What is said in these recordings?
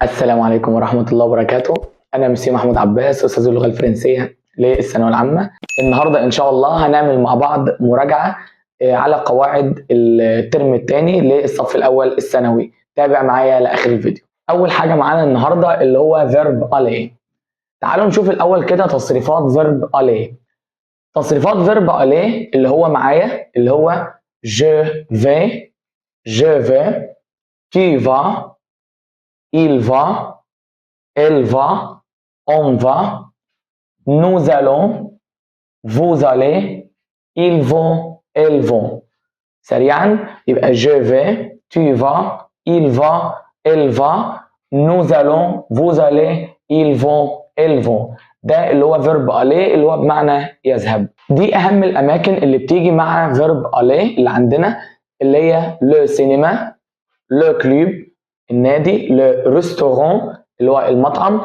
السلام عليكم ورحمة الله وبركاته. أنا مسيو محمود عباس، أستاذ اللغة الفرنسية للثانوية العامة. النهاردة إن شاء الله هنعمل مع بعض مراجعة على قواعد الترم الثاني للصف الأول الثانوي. تابع معايا لآخر الفيديو. أول حاجة معانا النهاردة اللي هو verbe aller. تعالوا نشوف الأول كده تصريفات verbe aller. تصريفات verbe aller اللي هو معايا اللي هو je vais، je vais، tu vas، il va، elle va، on va، nous allons، vous allez، ils vont، elles vont. سريعا يبقى je vais، tu vas، il va، elle va، nous allons، vous allez، ils vont، elles vont. ده اللي هو verbe aller اللي هو بمعنى يذهب. دي أهم الأماكن اللي بتيجي مع verbe aller اللي عندنا، اللي هي le cinéma، le club النادي، le restaurant اللي هو المطعم،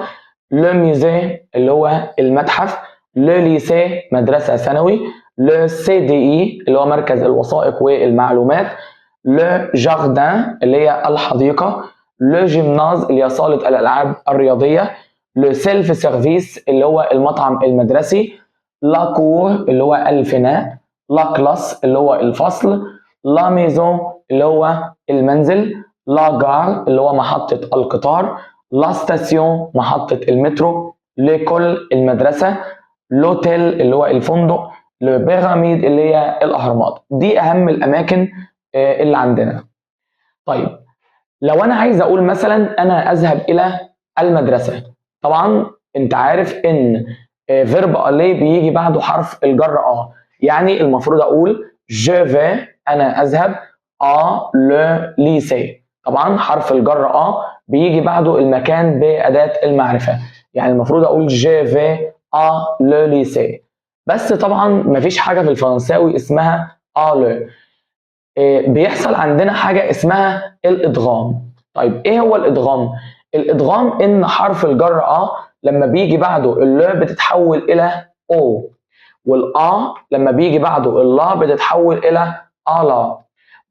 le musée اللي هو المتحف، le lycée مدرسة ثانوي، le CDI اللي هو مركز الوثائق والمعلومات، le jardin اللي هي الحديقة، le gymnase اللي هي صالة الألعاب الرياضية، le self-service اللي هو المطعم المدرسي، la cour اللي هو الفناء، la classe اللي هو الفصل، la maison اللي هو المنزل، la gare اللي هو محطة القطار، la station محطة المترو، l'école المدرسة، l'hôtel اللي هو الفندق، les pyramides اللي هي الأهرامات. دي أهم الأماكن اللي عندنا. طيب لو أنا عايز أقول مثلا أنا أذهب إلى المدرسة، طبعا أنت عارف إن verbe aller بيجي بعده حرف الجر à، يعني المفروض أقول je vais أنا أذهب à le lycée. طبعا حرف الجر à بيجي بعده المكان بأداة المعرفة، يعني المفروض أقول je vais à le lycée. بس طبعا مفيش حاجة في الفرنساوي اسمها à le. بيحصل عندنا حاجة اسمها الإدغام. طيب إيه هو الإدغام؟ الإدغام إن حرف الجر à لما بيجي بعده ال le بتتحول إلى au، وال à لما بيجي بعده ال la بتتحول إلى à la،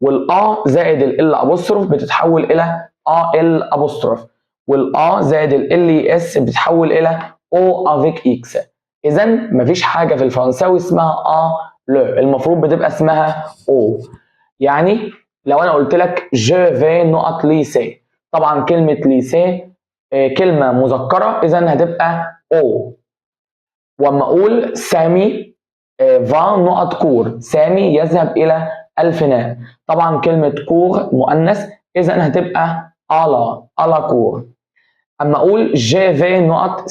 وال a زائد l apostrophe بتتحول الى a l apostrophe، وال a زائد l i s بتتحول الى o avec x. اذا مفيش حاجه في الفرنساوي اسمها à le، المفروض بتبقى اسمها au. يعني لو انا قلت لك je vais نقط lycée، طبعا كلمه lycée كلمه مذكره، اذا هتبقى au. واما اقول سامي va نقط cour، سامي يذهب الى الفناء، طبعا كلمة cour مؤنث، إذا هتبقى à la، à la cour. أما أقول je vais نقط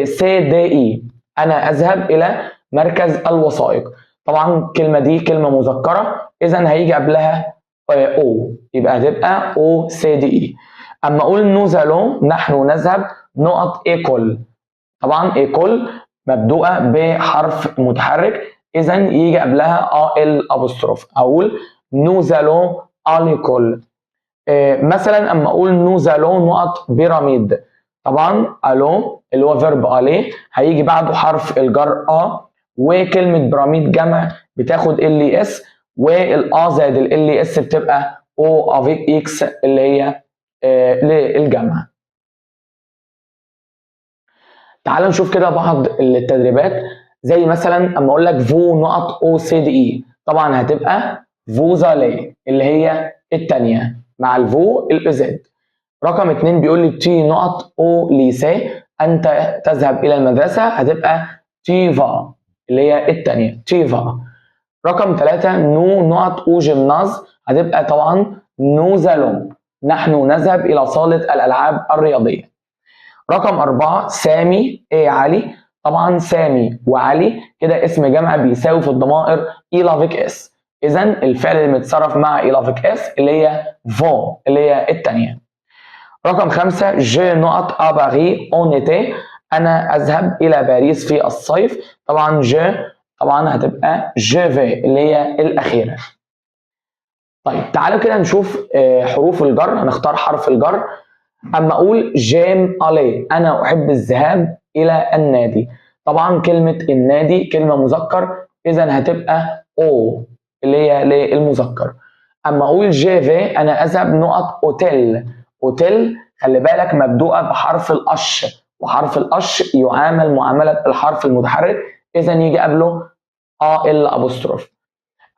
CDI، أنا أذهب إلى مركز الوثائق، طبعا الكلمة دي كلمة مذكرة، إذا هيجي قبلها au، يبقى هتبقى au CDI. أما أقول nous allons نحن نذهب نقط école، طبعا école مبدوءة بحرف متحرك، اذا يجي قبلها a l apostrophe، اقول nous allons à l'école. مثلا اما اقول nous allons نقط pyramides، طبعا allons اللي هو verbe aller هيجي بعده حرف الجر à، وكلمه pyramides جمع بتاخد l i s، وال a زائد l i s بتبقى o avec x اللي هي للجمع. تعالوا نشوف كده بعض التدريبات، زي مثلا اما اقول لك vous نقط au CDI، طبعا هتبقى vous allez اللي هي الثانيه مع ال vous ال e z. رقم 2 بيقول لي tu نقط au lycée، انت تذهب الى المدرسه، هتبقى tu vas اللي هي الثانيه tu vas. رقم 3 nous نقط au gymnase، هتبقى طبعا nous allons، نحن نذهب الى صاله الالعاب الرياضيه. رقم 4 سامي et علي، طبعا سامي وعلي كده اسم جمع بيساوي في الضمائر ils avec s، اذا الفعل اللي متصرف مع ils avec s اللي هي vont اللي هي الثانيه. رقم 5 je نقط à Paris en été، انا اذهب الى باريس في الصيف، طبعا je طبعا هتبقى je vais اللي هي الاخيره. طيب تعالوا كده نشوف حروف الجر، هنختار حرف الجر. اما اقول j'aime aller، انا احب الذهاب الى النادي، طبعا كلمه النادي كلمه مذكر، اذا هتبقى au اللي هي للمذكر. اما اقول je vais انا اذهب نقط hôtel، hôtel خلي بالك مبدوءه بحرف ال H، وحرف ال H يعامل معاملة الحرف المتحرك، اذا يجي قبله A L apostrophe.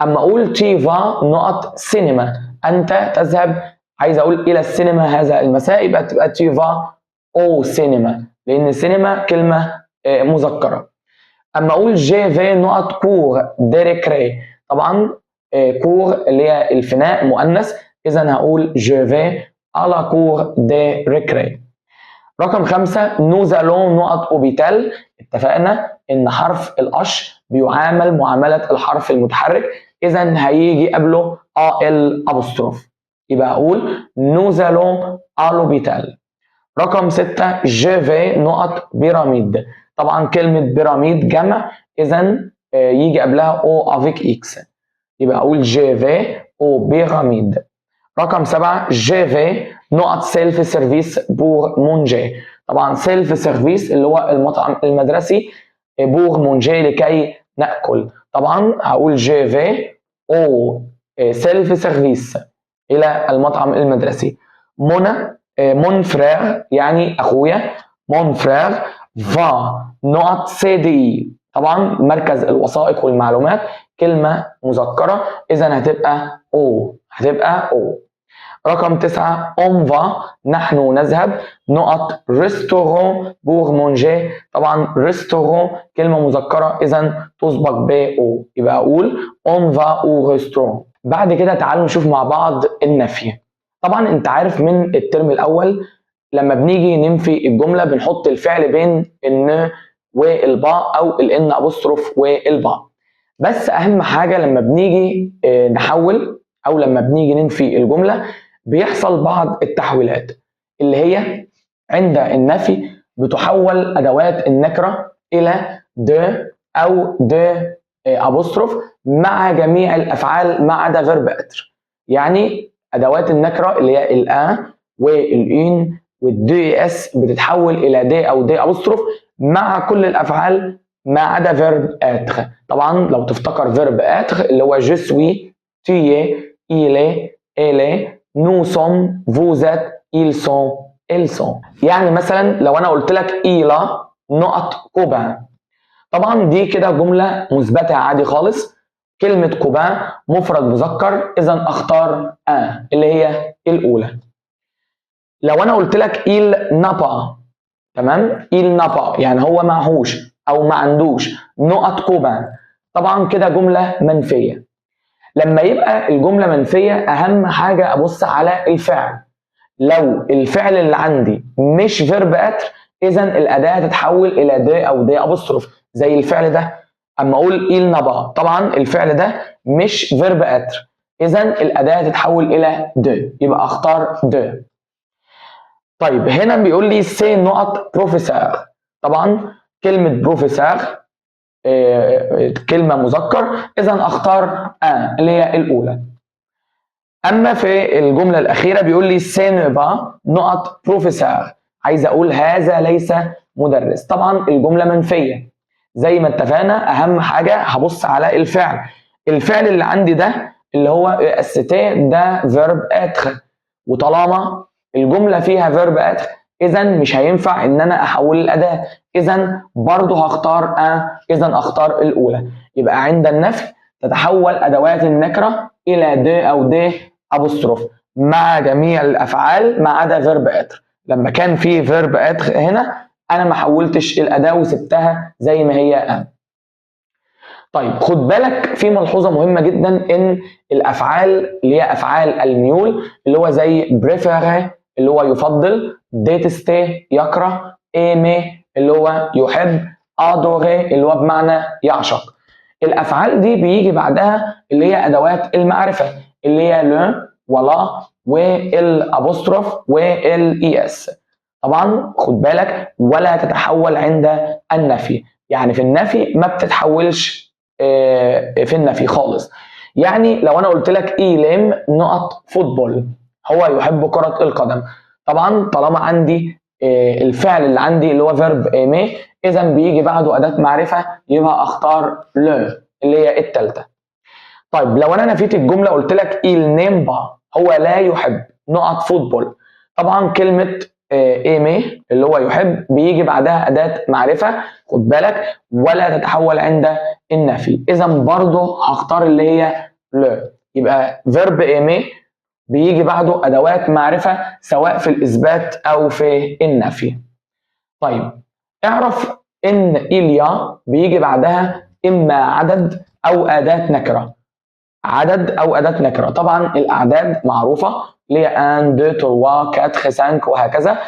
اما اقول tu vas نقط سينما، انت تذهب، عايز اقول الى السينما هذا المساء، يبقى تبقى tu vas au cinéma، لان سينما كلمة مذكره. اما اقول je vais نقط cour de récré، طبعا cour اللي هي الفناء مؤنث، اذا هقول je vais à la cour de récré. رقم 5 nous allons نقط hôpital، اتفقنا ان حرف ال H بيعامل معاملة الحرف المتحرك، اذا هيجي قبله A L apostrophe، يبقى اقول nous allons à l'hôpital. رقم 6 je vais نقط pyramides، طبعا كلمة pyramides جمع، اذا يجي قبلها aux avec X، يبقى اقول je vais aux pyramides. رقم 7 je vais نقط self-service pour manger، طبعا self-service اللي هو المطعم المدرسي، pour manger لكي ناكل، طبعا هقول je vais au self-service الى المطعم المدرسي. منى mon frère يعني اخويا، mon frère va نقط CDI، طبعا مركز الوثائق والمعلومات كلمة مذكره، اذا هتبقى au، هتبقى au. رقم 9 on va نحن نذهب نقط restaurant pour manger، طبعا restaurant كلمة مذكرة، إذا تسبق ب au، يبقى أقول on va au restaurant. بعد كده تعالوا نشوف مع بعض النفي. طبعا أنت عارف من الترم الأول لما بنيجي ننفي الجملة بنحط الفعل بين ال ne وال pas أو ال N apostrophe وال pas، بس أهم حاجة لما بنيجي نحول أو لما بنيجي ننفي الجملة بيحصل بعض التحويلات، اللي هي عند النفي بتحول ادوات النكرة الى de او d apostrophe مع جميع الافعال ما عدا verbe être. يعني ادوات النكرة اللي هي ال un وال une وال deux S بتتحول الى de او d apostrophe مع كل الافعال ما عدا verbe être. طبعا لو تفتكر verbe être اللي هو je suis، tu es، il est، elle est، nous sommes، vous êtes، ils sont، elles sont. يعني مثلا لو انا قلت لك il a نقط copains، طبعا دي كده جملة مثبتة عادي خالص، كلمة copain مفرد مذكر، اذا اختار un اللي هي الاولى. لو انا قلت لك il n'a pas، تمام، il n'a pas يعني هو معهوش او ما عندوش نقط copains، طبعا كده جملة منفية. لما يبقى الجملة منفية اهم حاجة ابص على الفعل، لو الفعل اللي عندي مش verbe être اذا الاداة هتتحول الى de او d apostrophe زي الفعل ده. اما اقول il n'a pas، طبعا الفعل ده مش verbe être، اذا الاداة هتتحول الى de، يبقى اختار de. طيب هنا بيقول لي c'est نقط بروفيسور، طبعا كلمة بروفيسور كلمة مذكر، اذا اختار un اللي هي الاولى. اما في الجملة الاخيرة بيقول لي ce n'est pas نقط بروفيسور، عايز اقول هذا ليس مدرس، طبعا الجملة منفية زي ما اتفقنا. اهم حاجة هبص على الفعل، الفعل اللي عندي ده اللي هو S T ده verbe être، وطالما الجملة فيها verbe être اذا مش هينفع ان انا احول الاداة، اذا برضه هختار un، اذا اختار الاولى. يبقى عند النفي تتحول ادوات النكرة الى de او d apostrophe مع جميع الافعال ما عدا verbe être. لما كان في verbe être هنا انا ما حولتش الاداة وسبتها زي ما هي un. طيب خد بالك في ملحوظة مهمة جدا، ان الافعال اللي هي افعال الميول اللي هو زي préférer اللي هو يفضل، détester يكره، aimer اللي هو يحب، adorer اللي هو بمعنى يعشق، الافعال دي بيجي بعدها اللي هي ادوات المعرفة اللي هي le و la وال apostrophe وال I S. طبعا خد بالك ولا تتحول عند النفي، يعني في النفي ما بتتحولش في النفي خالص. يعني لو انا قلت لك il aime نقط football، هو يحب كرة القدم، طبعا طالما عندي الفعل اللي عندي اللي هو verbe aimer اذا بيجي بعده اداة معرفة، يبقى اختار le اللي هي الثالثة. طيب لو انا نفيت الجملة قلت لك il n'aime pas، هو لا يحب نقط football، طبعا كلمة aimer اللي هو يحب بيجي بعدها أداة معرفة، خد بالك، ولا تتحول عند النفي. إذا برضه هختار اللي هي le. يبقى verbe aimer بيجي بعده أدوات معرفة سواء في الإثبات أو في النفي. طيب اعرف إن il y a بيجي بعدها إما عدد أو أداة نكرة. عدد أو أداة نكرة. طبعا الأعداد معروفة اللي هي 1 2 3 4 5 وهكذا،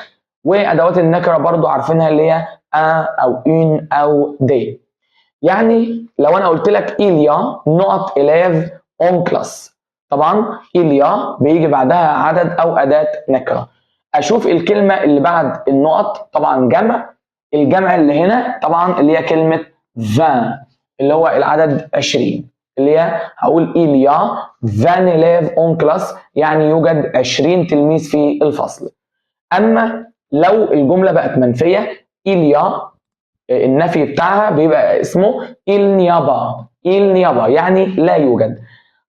وأدوات النكرة برضو عارفينها اللي هي un أو une أو des. يعني لو أنا قلت لك il y a نقط élèves en classe، طبعا il y a بيجي بعدها عدد أو أداة نكرة. أشوف الكلمة اللي بعد النقط طبعا جمع، الجمع اللي هنا طبعا اللي هي كلمة 20 اللي هو العدد 20، اللي هي هقول il y a 20 élèves en classe، يعني يوجد 20 تلميذ في الفصل. أما لو الجملة بقت منفية il y a النفي بتاعها بيبقى اسمه il n'y a pas، il n'y a pas يعني لا يوجد.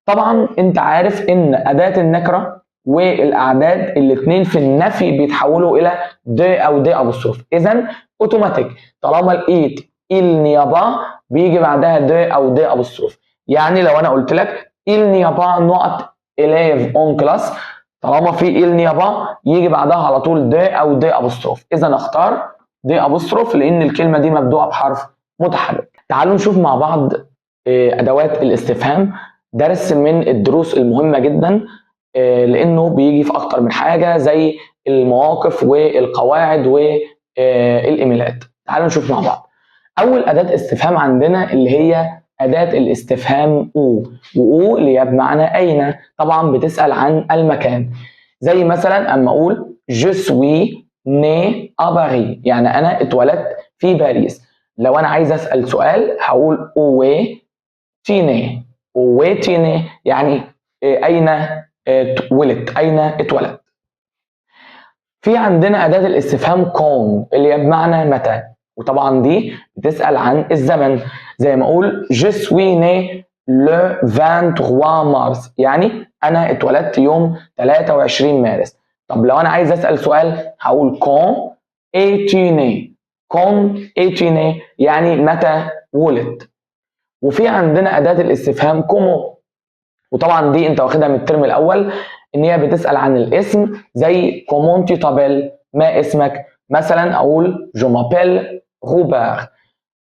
طبعا انت عارف ان أداة النكرة والأعداد الاثنين في النفي بيتحولوا إلى de أو d apostrophe. إذا اوتوماتيك طالما لقيت il n'y a pas بيجي بعدها de أو d apostrophe. يعني لو أنا قلت لك il n'y a pas نقط élèves en classe، طالما في il n'y a pas يجي بعدها على طول de أو d apostrophe. إذا اختار d apostrophe لأن الكلمة دي مبدوءة بحرف متحرك. تعالوا نشوف مع بعض أدوات الاستفهام. درس من الدروس المهمة جدا لأنه بيجي في أكتر من حاجة زي المواقف والقواعد والإيميلات. تعالوا نشوف مع بعض. أول أداة استفهام عندنا اللي هي أداة الاستفهام où، و où اللي هي بمعنى أين، طبعا بتسأل عن المكان. زي مثلا أما أقول je suis né à Paris، يعني أنا اتولدت في باريس. لو أنا عايز أسأل سؤال هقول où es-tu né، où es-tu né يعني أين ولدت، أين اتولدت. في عندنا أداة الاستفهام quand اللي هي بمعنى متى، وطبعا دي بتسأل عن الزمن. زي ما أقول je suis né le 23 مارس، يعني أنا اتولدت يوم 23 مارس. طب لو أنا عايز أسأل سؤال هقول quand es-tu né، quand es-tu né يعني متى ولدت. وفي عندنا أداة الاستفهام comment، وطبعا دي أنت واخدها من الترم الأول إن هي بتسأل عن الاسم، زي comment tu t'appelles، ما اسمك. مثلا أقول je m'appelle روبر،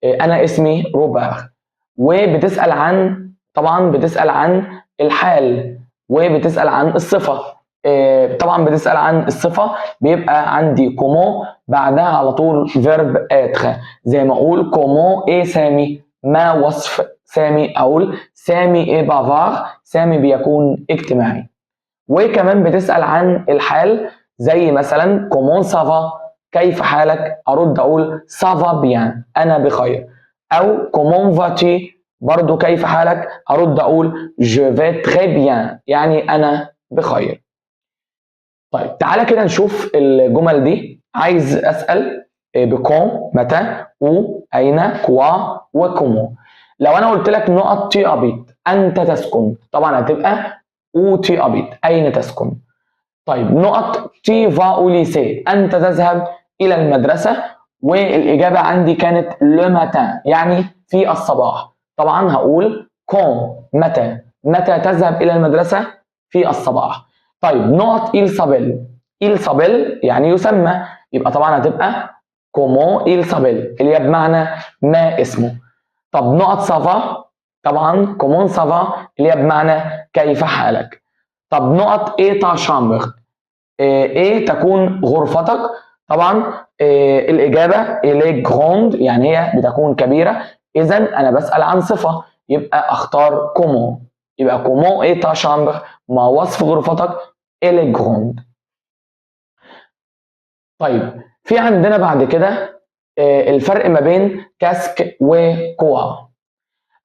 أنا اسمي روبر. وبتسأل عن، طبعا بتسأل عن الحال وبتسأل عن الصفة. طبعا بتسأل عن الصفة بيبقى عندي comment بعدها على طول verbe être، زي ما أقول comment est سامي، ما وصف سامي، أقول سامي est bavard، سامي بيكون اجتماعي. وكمان بتسأل عن الحال، زي مثلا comment ça va، كيف حالك، أرد أقول ça va bien، أنا بخير. أو comment vas-tu، برضو كيف حالك، أرد أقول je vais très bien، يعني أنا بخير. طيب تعالى كده نشوف الجمل دي. عايز أسأل ب quand متى، où أين، quoi و comment. لو أنا قلت لك نقط tu habites، أنت تسكن، طبعا هتبقى où tu habites، أين تسكن. طيب نقط tu vas au lycée، أنت تذهب إلى المدرسة، والإجابة عندي كانت le matin يعني في الصباح. طبعا هقول quand متى، متى تذهب إلى المدرسة؟ في الصباح. طيب نقط il s'appelle، il s'appelle يعني يسمى، يبقى طبعا هتبقى comment il s'appelle اللي هي بمعنى ما اسمه. طب نقط ça va، طبعا comment ça va اللي هي بمعنى كيف حالك. طب نقط est ta chambre، ايه تكون غرفتك؟ طبعا إيه الإجابة elle est grande يعني هي بتكون كبيرة، إذا أنا بسأل عن صفة يبقى أختار comment، يبقى comment est ta chambre، ما وصف غرفتك؟ elle est grande. طيب في عندنا بعد كده الفرق ما بين qu'est-ce que و quoi.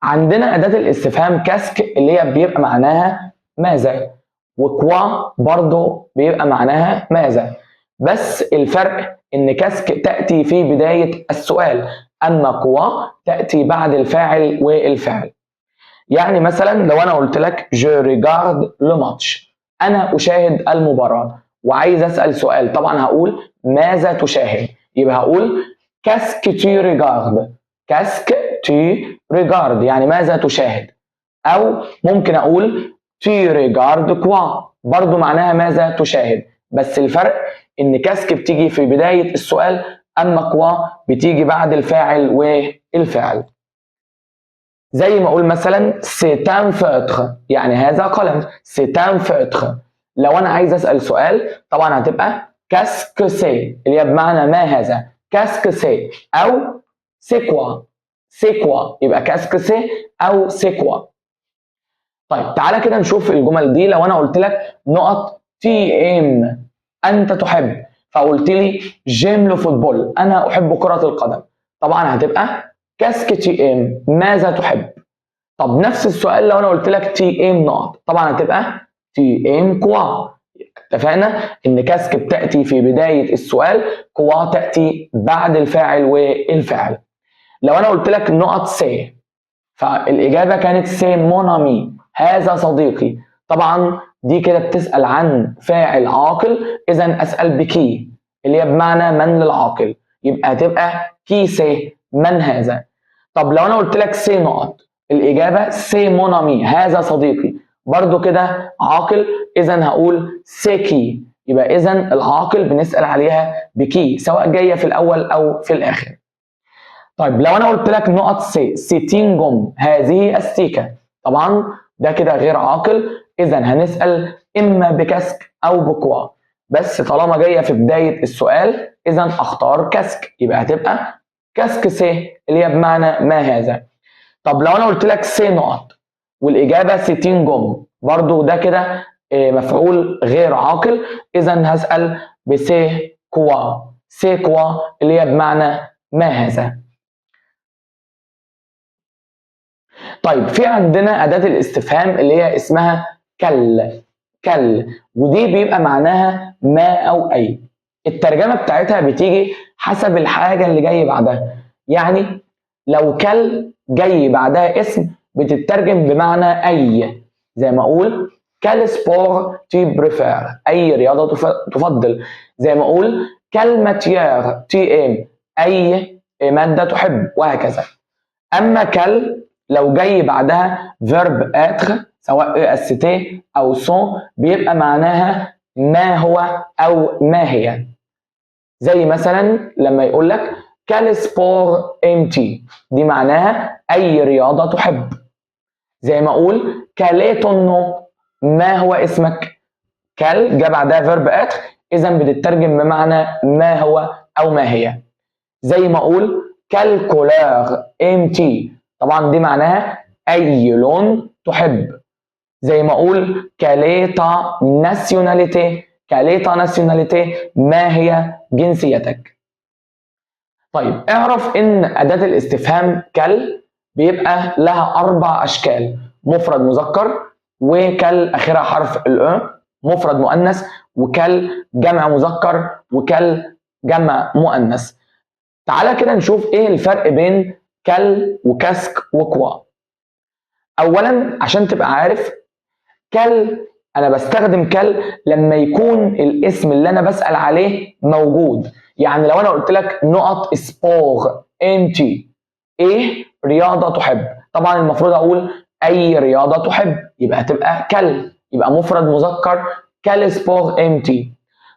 عندنا أداة الاستفهام qu'est-ce que اللي هي بيبقى معناها ماذا، و quoi برضو بيبقى معناها ماذا، بس الفرق إن qu'est-ce que تأتي في بداية السؤال، أما quoi تأتي بعد الفاعل والفعل. يعني مثلا لو أنا قلت لك je regarde le match، أنا أشاهد المباراة، وعايز اسال سؤال، طبعا هقول ماذا تشاهد، يبقى هقول qu'est-ce que tu regardes. qu'est-ce que tu regardes يعني ماذا تشاهد. او ممكن اقول tu regardes quoi، برضو معناها ماذا تشاهد، بس الفرق ان qu'est-ce que بتيجي في بداية السؤال، اما quoi بتيجي بعد الفاعل والفعل. زي ما اقول مثلا c'est un feutre يعني هذا قلم، c'est un feutre. لو انا عايز اسال سؤال طبعا هتبقى qu'est-ce que c'est اللي هي بمعنى ما هذا، qu'est-ce que c'est او c'est quoi. c'est quoi يبقى qu'est-ce que c'est او c'est quoi. طيب تعالى كده نشوف الجمل دي. لو انا قلت لك نقط tu aimes انت تحب، فقلت لي j'aime le football انا احب كرة القدم، طبعا هتبقى qu'est-ce que tu aimes ماذا تحب. طب نفس السؤال لو انا قلت لك tu aimes نقط، طبعا هتبقى tu aimes quoi. اتفقنا ان qu'est-ce que بتاتي في بداية السؤال، quoi تاتي بعد الفاعل والفعل. لو انا قلت لك نقط c'est، فالاجابه كانت c'est mon ami هذا صديقي. طبعا دي كده بتسال عن فاعل عاقل، اذا اسال ب qui اللي هي بمعنى من للعاقل، يبقى هتبقى qui c'est من هذا. طب لو انا قلت لك c'est نقط، الاجابة c'est mon ami هذا صديقي، برضو كده عاقل، اذا هقول c'est qui. يبقى اذا العاقل بنسال عليها ب qui سواء جاية في الاول او في الاخر. طيب لو انا قلت لك نقط c'est، c'est une gomme هذه استيكه، طبعا ده كده غير عاقل، اذا هنسال اما ب qu'est-ce que او ب quoi، بس طالما جاية في بداية السؤال اذا اختار qu'est-ce que، يبقى هتبقى qu'est-ce que c'est اللي هي بمعنى ما هذا. طب لو انا قلت لك c'est نقط والاجابة c'est une gomme، برضو ده كده مفعول غير عاقل، اذا هسال ب c'est quoi. c'est quoi اللي هي بمعنى ما هذا. طيب في عندنا اداه الاستفهام اللي هي اسمها quel. quel ودي بيبقى معناها ما او اي. الترجمة بتاعتها بتيجي حسب الحاجة اللي جاي بعدها، يعني لو quel جاي بعدها اسم بتترجم بمعنى اي، زي ما اقول quel sport tu préfères اي رياضة تفضل، زي ما اقول quelle matière tu aimes اي مادة تحب، وهكذا. اما quel لو جاي بعدها verbe être سواء e s t او sont بيبقى معناها ما هو او ما هي، زي مثلا لما يقول لك quel sport aimes-tu دي معناها اي رياضة تحب، زي ما اقول quel est ton nom ما هو اسمك، quel جه بعدها verbe être اذا بتترجم بمعنى ما هو او ما هي، زي ما اقول quelle couleur aimes-tu طبعا دي معناها اي لون تحب، زي ما اقول quelle est ta nationalité. quelle est ta nationalité ما هي جنسيتك. طيب اعرف ان اداة الاستفهام quel بيبقى لها 4 اشكال، مفرد مذكر، و quelles اخرها حرف ال e، مفرد مؤنث، و quels جمع مذكر، و quelles جمع مؤنث. تعالى كده نشوف ايه الفرق بين quel و qu'est-ce que و quoi. اولا عشان تبقى عارف، quel انا بستخدم quel لما يكون الاسم اللي انا بسأل عليه موجود. يعني لو انا قلت لك نقط sport aimes-tu ايه رياضة تحب، طبعا المفروض اقول اي رياضة تحب، يبقى هتبقى quel، يبقى مفرد مذكر quel sport aimes-tu.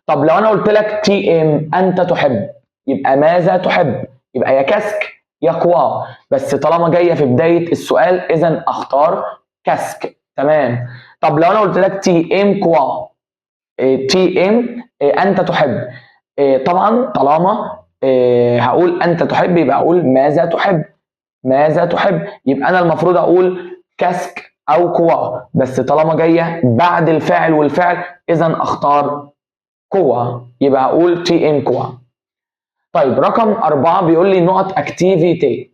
طب لو انا قلت لك tu aimes انت تحب، يبقى ماذا تحب، يبقى يا qu'est-ce que يا quoi، بس طالما جاية في بداية السؤال اذا اختار qu'est-ce que. تمام. طب لو انا قلت لك tu aimes quoi، tu aimes انت تحب، طبعا طالما هقول انت تحب يبقى اقول ماذا تحب، ماذا تحب، يبقى انا المفروض اقول qu'est-ce que او quoi، بس طالما جاية بعد الفاعل والفعل اذا اختار quoi، يبقى اقول tu aimes quoi. طيب رقم 4 بيقول لي نقط activité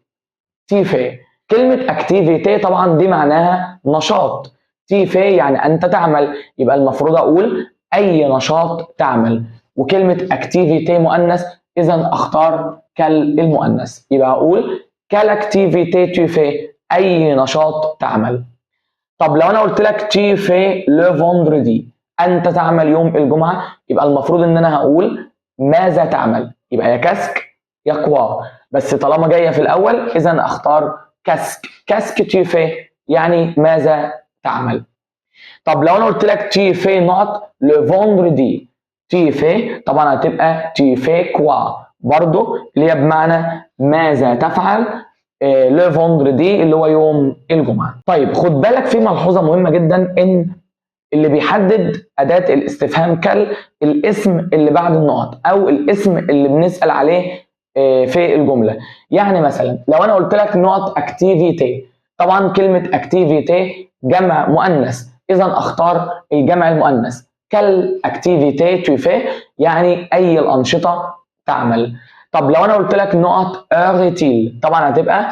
tu fais. كلمة activité طبعا دي معناها نشاط، tu fais يعني انت تعمل، يبقى المفروض اقول اي نشاط تعمل، وكلمة activité مؤنث اذا اختار quelle المؤنث، يبقى اقول quelle activité tu fais اي نشاط تعمل. طب لو انا قلت لك tu fais le vendredi انت تعمل يوم الجمعه؟ يبقى المفروض ان انا هقول ماذا تعمل، يبقى يا qu'est-ce que يا quoi، بس طالما جاية في الاول اذا اختار qu'est-ce que. qu'est-ce que tu fais يعني ماذا تعمل. طب لو انا قلت لك tu fais نقط le vendredi، tu fais طبعا هتبقى tu fais quoi برضو اللي هي بمعنى ماذا تفعل le vendredi اللي هو يوم الجمعة. طيب خد بالك في ملحوظة مهمة جدا، ان اللي بيحدد اداه الاستفهام quel الاسم اللي بعد النقط او الاسم اللي بنسال عليه في الجملة. يعني مثلا لو انا قلت لك نقط activités، طبعا كلمة activités جمع مؤنث، اذا اختار الجمع المؤنث. quelles activités tu fais يعني اي الانشطة تعمل. طب لو انا قلت لك نقط heure est-il، طبعا هتبقى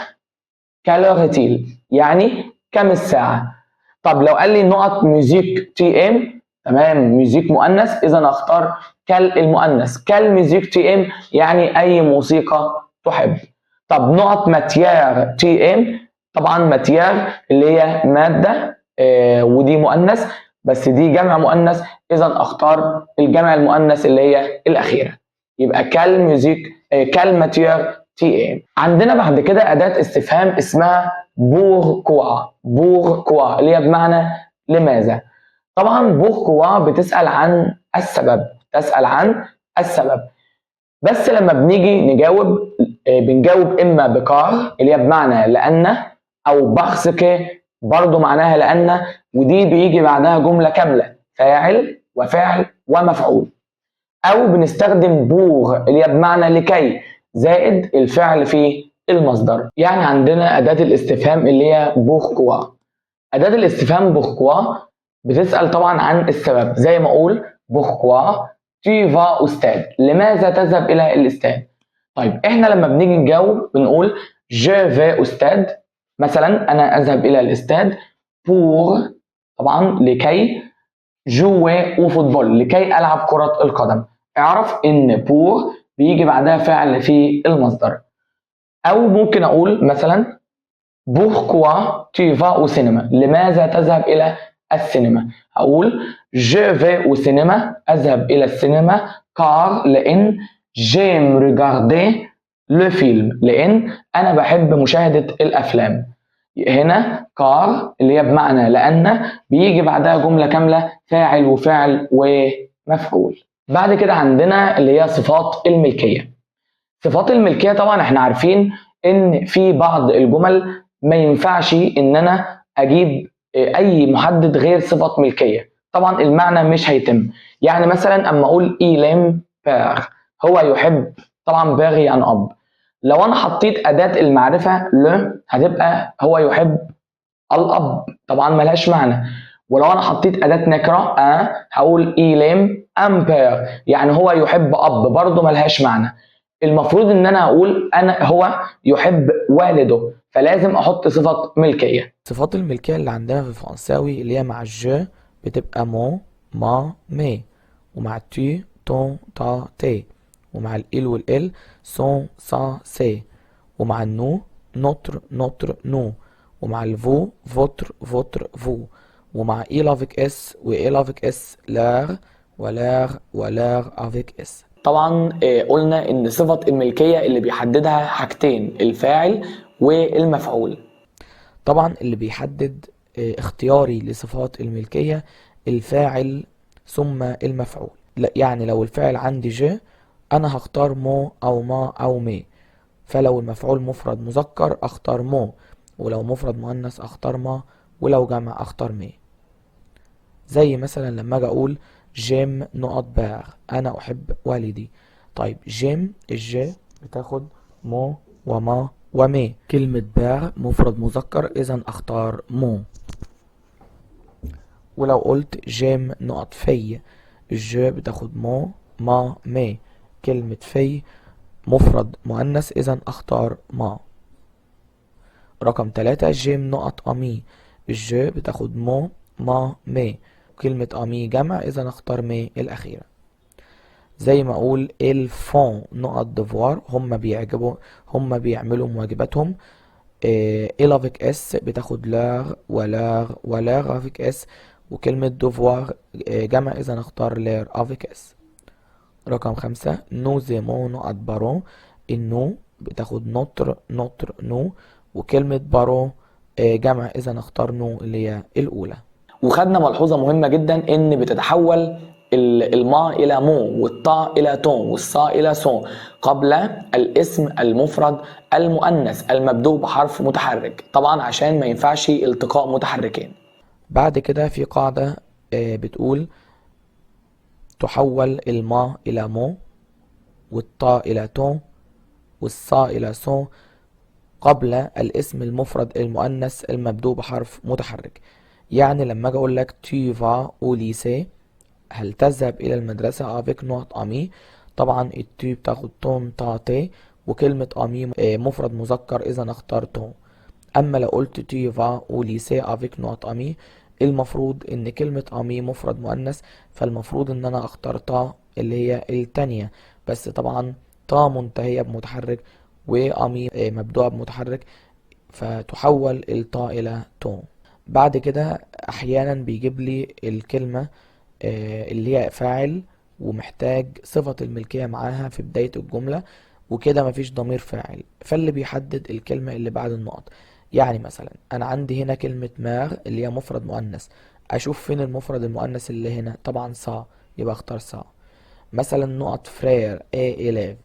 quelle heure est-il يعني كم الساعة. طب لو قال لي نقط musique tu aimes، تمام musique مؤنث، اذا اختار quelle المؤنث. quelle musique tu aimes يعني اي موسيقى تحب. طب نقط matière tu aimes، طبعا matière اللي هي مادة ودي مؤنث بس دي جمع مؤنث، اذا اختار الجمع المؤنث اللي هي الاخيرة، يبقى quelle musique quelle matière tu aimes. عندنا بعد كده اداه استفهام اسمها pourquoi. pourquoi اللي هي بمعنى لماذا. طبعا pourquoi بتسال عن السبب، تسال عن السبب، بس لما بنيجي نجاوب بنجاوب اما ب car اللي هي بمعنى لان، او parce que برضو معناها لان، ودي بيجي بعدها جملة كاملة فاعل وفعل ومفعول، او بنستخدم pour اللي هي بمعنى لكي زائد الفعل في المصدر. يعني عندنا اداه الاستفهام اللي هي pourquoi. اداه الاستفهام pourquoi بتسال طبعا عن السبب، زي ما اقول pourquoi tu vas au stade، لماذا تذهب الى الاستاد. طيب احنا لما بنيجي نجاوب بنقول je vais au stade، مثلا انا اذهب الى الاستاد pour طبعا لكي jouer au football لكي العب كرة القدم. اعرف ان pour بيجي بعدها فعل في المصدر. او ممكن اقول مثلا pourquoi tu vas au cinéma، لماذا تذهب الى السينما. اقول je vais au cinéma، اذهب الى السينما car لان j'aime regarder les films، لان انا بحب مشاهدة الافلام. هنا car اللي هي بمعنى لان بيجي بعدها جملة كاملة فاعل وفعل ومفعول. بعد كده عندنا اللي هي صفات الملكية. صفات الملكية طبعا احنا عارفين ان في بعض الجمل ما ينفعش ان انا اجيب اي محدد غير صفة ملكية، طبعا المعنى مش هيتم. يعني مثلا اما اقول il aime père، هو يحب، طبعا père يعني اب. لو انا حطيت اداة المعرفة le هتبقى هو يحب الاب، طبعا ملهاش معنى. ولو انا حطيت اداة نكرة un هقول il aime un père، يعني هو يحب اب، برضه ملهاش معنى. المفروض ان انا اقول انا هو يحب والده، فلازم احط صفة ملكية. صفات الملكية اللي عندنا في الفرنساوي اللي هي مع ال je بتبقى mon ma mes، ومع ال tu ton ta tes، ومع ال il وال elle son sa ses، ومع ال nous notre notre nos، ومع ال vous votre votre vos، ومع ils avec s و elles avec s leur و leurs و leurs avec s. طبعا قلنا ان صفة الملكية اللي بيحددها حاجتين، الفاعل والمفعول. طبعا اللي بيحدد اختياري لصفات الملكية الفاعل ثم المفعول. لا، يعني لو الفاعل عندي je انا هختار mon او ma او mes، فلو المفعول مفرد مذكر اختار mon، ولو مفرد مؤنث اختار ma، ولو جمع اختار mes. زي مثلا لما اجي اقول j'aime نقط père، انا احب والدي. طيب j'aime ال je بتاخد mon و ma و mes، كلمة père مفرد مذكر اذا اختار mon. ولو قلت j'aime نقط fille، ال je بتاخد mon ma mes، كلمة fille مفرد مؤنث اذا اختار ma. رقم 3 j'aime نقط amis، ال je بتاخد mon ma mes، كلمة amis جمع اذا اختار mes الاخيرة. زي ما اقول ils font نقط devoirs، هم بيعجبوا، هم بيعملوا واجباتهم. Ils avec s بتاخد leur و leurs و leur avec s، وكلمة devoirs جمع، إذا اختار leurs avec s. رقم 5 nous aimons نقط parents، ال nous بتاخد notre notre nos، وكلمة parents جمع، إذا اختار nos اللي هي الأولى. وخدنا ملحوظة مهمة جدا إن بتتحول ال ma إلى mon، وال ta إلى ton، وال sa إلى son قبل الاسم المفرد المؤنث المبدوء بحرف متحرك، طبعا عشان ما ينفعش التقاء متحركين. بعد كده في قاعدة بتقول تحول ال ma إلى mon، وال ta إلى ton، وال sa إلى son قبل الاسم المفرد المؤنث المبدوء بحرف متحرك. يعني لما اجي اقول لك tu vas au lycée، هل تذهب الى المدرسة avec نقط ami، طبعا ال tu بتاخد ton ta tes، وكلمة ami مفرد مذكر، اذا اختار ton. اما لو قلت tu vas au lycée avec نقط ami، المفروض ان كلمة ami مفرد مؤنث، فالمفروض ان انا اختار ta اللي هي التانية، بس طبعا ta منتهية بمتحرك و ami مبدوءة بمتحرك، فتحول ال ta الى ton. بعد كده احيانا بيجيب لي الكلمة اللي هي فاعل ومحتاج صفة الملكية معاها في بداية الجملة، وكده مفيش ضمير فاعل، فاللي بيحدد الكلمة اللي بعد النقط. يعني مثلا انا عندي هنا كلمة mère اللي هي مفرد مؤنث، اشوف فين المفرد المؤنث اللي هنا، طبعا sa، يبقى اختار sa. مثلا نقط frère est élève،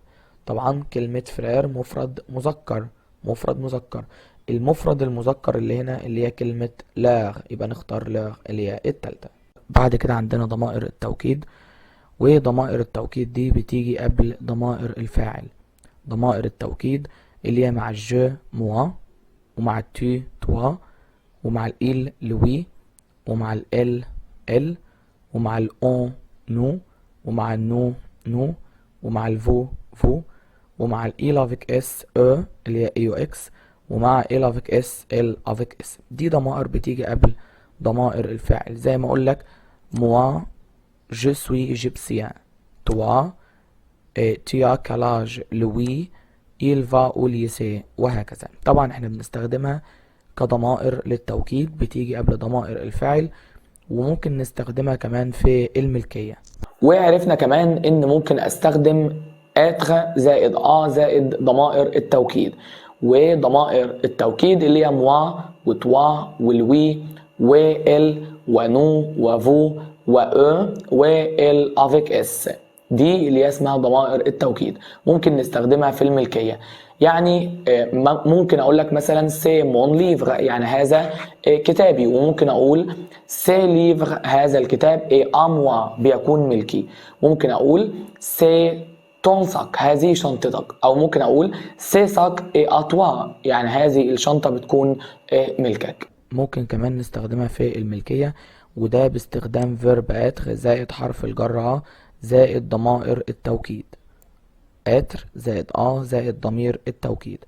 طبعا كلمة frère مفرد مذكر، مفرد مذكر، المفرد المذكر اللي هنا اللي هي كلمة leur، يبقى نختار leur اللي هي التالتة. بعد كده عندنا ضمائر التوكيد، وضمائر التوكيد دي بتيجي قبل ضمائر الفاعل. ضمائر التوكيد اللي هي مع ال je moi، ومع ال tu toi، ومع ال il lui، ومع ال elle elle، ومع ال on nous، ومع ال nous nous، ومع ال vous vous، ومع ال ils avec s eux اللي هي e u x، ومع elles avec s elles avec s. دي ضمائر بتيجي قبل ضمائر الفاعل، زي ما اقول لك moi je suis égyptien، toi tu as quel âge، lui il va au lycée، وهكذا. طبعا احنا بنستخدمها كضمائر للتوكيد، بتيجي قبل ضمائر الفاعل، وممكن نستخدمها كمان في الملكية. وعرفنا كمان ان ممكن استخدم être زائد à زائد ضمائر التوكيد، وضمائر التوكيد اللي هي moi و toi و lui و elle و nous و vous و eux و elles avec s، دي اللي هي اسمها ضمائر التوكيد، ممكن نستخدمها في الملكية. ممكن اقول لك مثلا c'est mon livre، يعني هذا كتابي، وممكن اقول ce livre هذا الكتاب est à moi بيكون ملكي، ممكن اقول c'est ton sac هذه شنطتك، او ممكن اقول ce sac est à toi يعني هذه الشنطة بتكون ملكك. ممكن كمان نستخدمها في الملكية، وده باستخدام verbe être زائد حرف الجر à زائد ضمائر التوكيد، être زائد à زائد ضمير التوكيد.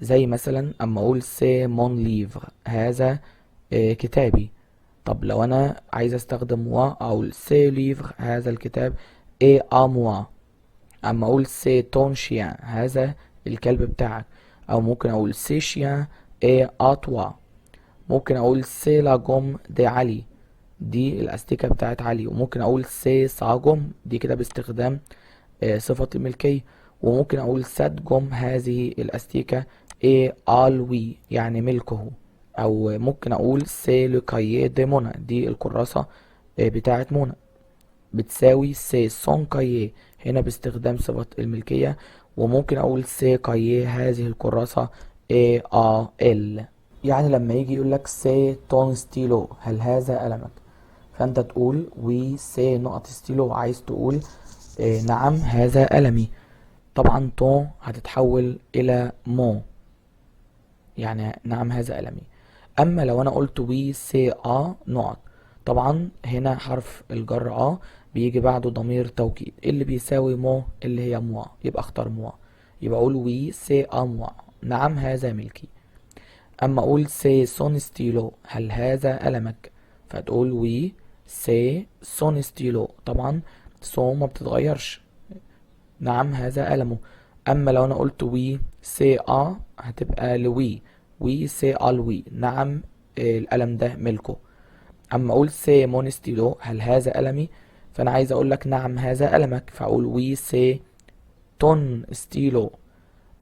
زي مثلا اما اقول c'est mon livre هذا كتابي. طب لو انا عايز استخدم moi اقول ce livre هذا الكتاب est à moi. اما اقول c'est ton chien هذا الكلب بتاعك، او ممكن اقول ce chien est à toi. ممكن اقول c'est la gomme de علي، دي الاستيكة بتاعت علي. وممكن اقول c'est sa gomme، دي كده باستخدام صفة الملكية. وممكن اقول cette gomme هذه الاستيكة est à lui يعني ملكه. او ممكن اقول c'est le cahier de منى، دي الكراسة بتاعت منى، بتساوي c'est son cahier هنا باستخدام صفة الملكية. وممكن اقول ce cahier هذه الكراسة est à elle. يعني لما يجي يقول لك c'est ton stylo هل هذا قلمك، فانت تقول oui c'est نقط ستيلو، عايز تقول نعم هذا قلمي. طبعا ton هتتحول الى mon، يعني نعم هذا قلمي. اما لو انا قلت oui c'est à نقط، طبعا هنا حرف الجر à بيجي بعده ضمير توكيد اللي بيساوي mon اللي هي moi، يبقى اختار moi، يبقى اقول oui c'est à moi نعم هذا ملكي. اما اقول c'est son stylo هل هذا قلمك، فتقول oui c'est son stylo، طبعا son ما بتتغيرش، نعم هذا قلمه. اما لو انا قلت oui c'est à هتبقى lui، oui c'est à lui نعم القلم ده ملكه. اما اقول c'est mon stylo، هل هذا قلمي؟ فانا عايز اقول لك نعم هذا قلمك، فاقول oui c'est ton stylo.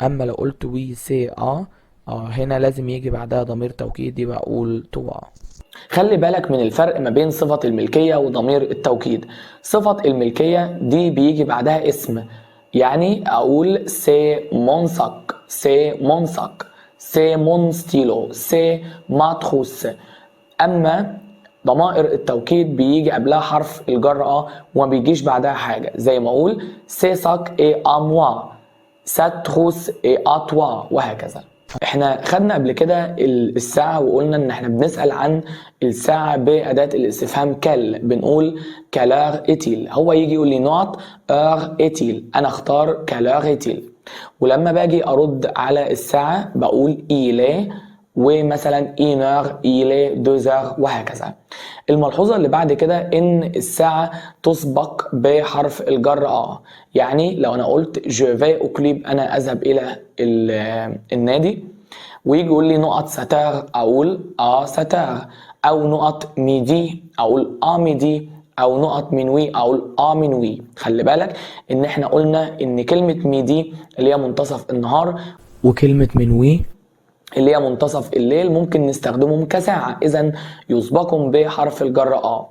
اما لو قلت oui c'est à، هنا لازم يجي بعدها ضمير توكيد، يبقى اقول toi. خلي بالك من الفرق ما بين صفة الملكية وضمير التوكيد. صفة الملكية دي بيجي بعدها اسم، يعني أقول c'est mon sac، c'est mon sac، c'est mon stylo، c'est ma trousse. أما ضمائر التوكيد بيجي قبلها حرف الجر à وما بيجيش بعدها حاجة، زي ما أقول ce sac est à moi، cette trousse est à toi، وهكذا. احنا خدنا قبل كده الساعة وقلنا ان احنا بنسأل عن الساعة بأداة الاستفهام quelle، بنقول quelle heure est-il. هو يجي يقول لي نقط heure est-il، انا اختار quelle heure est-il. ولما باجي ارد على الساعة بقول il est ومثلا une heure، il est deux heures، وهكذا. الملحوظة اللي بعد كده ان الساعة تسبق بحرف الجر à، يعني لو انا قلت je vais au club، انا اذهب الى النادي، ويجي يقول لي نقط sept heures، اقول à sept heures، او نقط midi اقول à midi، او نقط minuit اقول à minuit. خلي بالك ان احنا قلنا ان كلمة midi اللي هي منتصف النهار وكلمة minuit اللي هي منتصف الليل ممكن نستخدمهم كساعة، إذا يسبقهم بحرف الجر à.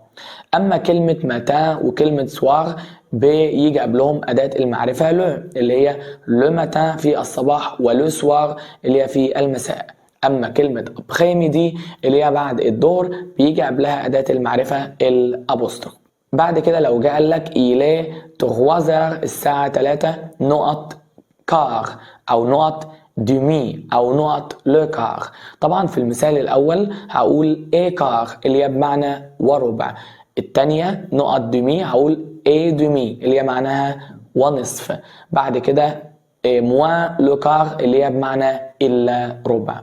أما كلمة matin وكلمة soir بيجي قبلهم أداة المعرفة le، اللي هي le matin في الصباح و le soir اللي هي في المساء. أما كلمة après-midi اللي هي بعد الظهر بيجي قبلها أداة المعرفة l'apostrophe. بعد كده لو جه قال لك il est trois heures الساعة 3 نقط quart أو نقط demi أو نقط le quart. طبعا في المثال الأول هقول et quart اللي هي بمعنى وربع، التانية نقط demi هقول et demi اللي هي معناها ونصف، بعد كده moins le quart اللي هي بمعنى إلا ربع.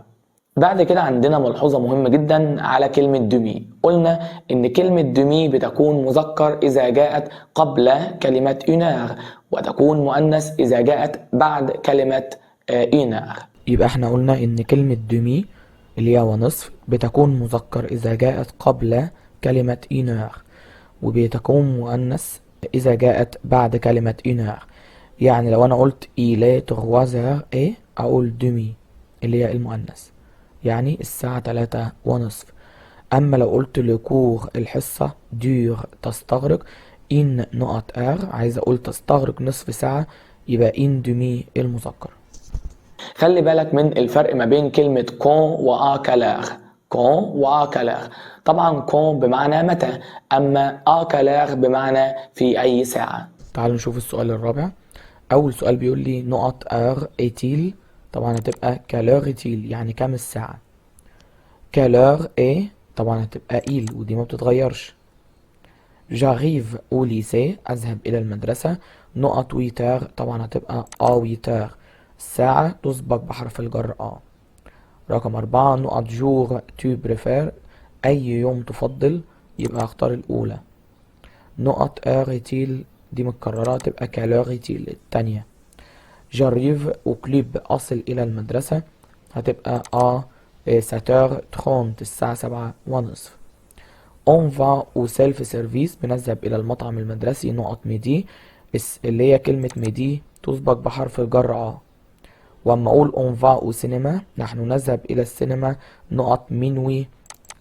بعد كده عندنا ملحوظة مهمة جدا على كلمة demi. قلنا إن كلمة demi بتكون مذكر إذا جاءت قبل كلمة une heure، وتكون مؤنث إذا جاءت بعد كلمة une heure. يبقى احنا قلنا ان كلمة demi اللي هي ونصف بتكون مذكر اذا جاءت قبل كلمة une heure، وبتكون مؤنث اذا جاءت بعد كلمة une heure. يعني لو انا قلت il est trois heures et اقول demi اللي هي المؤنث، يعني الساعة 3:30. اما لو قلت le cours الحصة dure تستغرق une نقط heure، عايز اقول تستغرق نصف ساعة، يبقى une demie المذكر. خلي بالك من الفرق ما بين كلمة quand و à quelle heure. quand و à quelle heure. طبعا quand بمعنى متى، أما à quelle heure بمعنى في أي ساعة. تعالوا نشوف السؤال الرابع. أول سؤال بيقول لي نقط heure est-il، طبعا هتبقى quelle heure est-il يعني كام الساعة. quelle heure est طبعا هتبقى il ودي ما بتتغيرش. j'arrive au lycée أذهب إلى المدرسة نقط huit heures، طبعا هتبقى à huit heures. الساعة تسبق بحرف الجر à. رقم 4 نقط jour tu préfères، أي يوم تفضل، يبقى هختار الأولى. نقط heure est-il دي متكررة تبقى quelle heure est-il التانية. j'arrive au club أصل إلى المدرسة هتبقى à sept heures trente الساعة 7:30. on va au self-service بنذهب إلى المطعم المدرسي نقط midi، اللي هي كلمة midi تسبق بحرف الجر à. واما اقول on va au cinéma نحن نذهب الى السينما نقط minuit،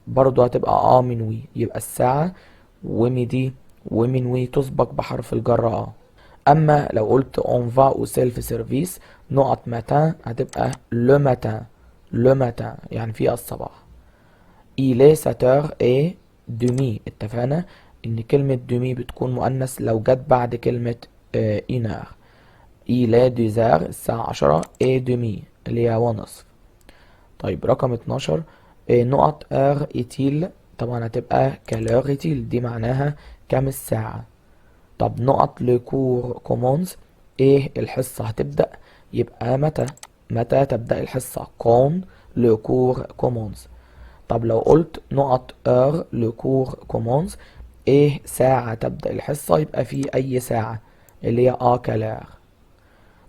برضو هتبقى à minuit. يبقى الساعة و midi و minuit تسبق بحرف الجر à. اما لو قلت on va au self-service نقط matin هتبقى le matin، le matin يعني في الصباح. il est sept heures et demie، اتفقنا ان كلمة demie بتكون مؤنث لو جت بعد كلمة une heure. il est dix heures الساعة 10 et demie اللي هي ونصف. طيب رقم 12 نقط heure est-il، طبعا هتبقى quelle heure est-il دي معناها كام الساعة. طب نقط le cours commence، ايه الحصة هتبدأ، يبقى متى، متى تبدأ الحصة quand le cours commence. طب لو قلت نقط heure le cours commence، ايه ساعة تبدأ الحصة، يبقى في اي ساعة اللي هي à quelle heure.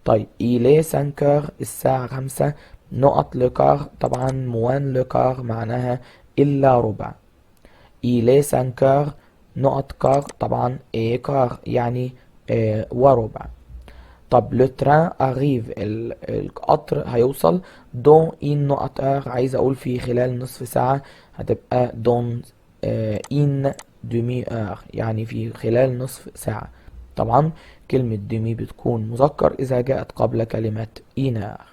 طيب il est cinq heures الساعة 5 نقط le quart، طبعا moins le quart معناها إلا ربع. il est 5 heures نقط quart، طبعا et quart يعني وربع. طب le train arrive، القطر هيوصل dans une نقط heure، عايز اقول في خلال نصف ساعة، هتبقى dans une demi-heure يعني في خلال نصف ساعة. طبعا كلمة demi بتكون مذكر إذا جاءت قبل كلمة une heure.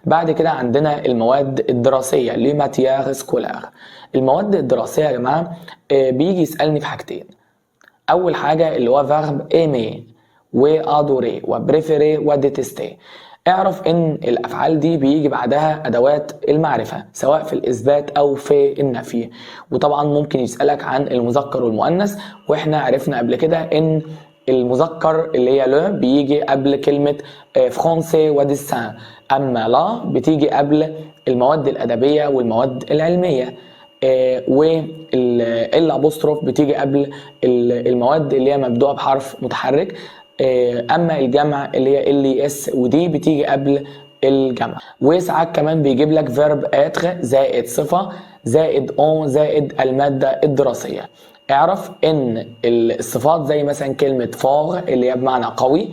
بعد كده عندنا المواد الدراسية les matières scolaires. المواد الدراسية يا جماعة بيجي يسألني في حاجتين. أول حاجة اللي هو verbe aimer و adorer و préférer و détester. اعرف ان الافعال دي بيجي بعدها ادوات المعرفة سواء في الاثبات او في النفي، وطبعا ممكن يسألك عن المذكر والمؤنث، واحنا عرفنا قبل كده ان المذكر اللي هي le بيجي قبل كلمة français و dessin، اما la بتيجي قبل المواد الادبية والمواد العلمية، وال l'apostrophe بتيجي قبل المواد اللي هي مبدوعة بحرف متحرك، اما الجمع اللي هي ال les ودي بتيجي قبل الجمع. وساعات كمان بيجيب لك verbe être زائد صفة زائد en زائد المادة الدراسية. اعرف ان الصفات زي مثلا كلمة fort اللي هي بمعنى قوي،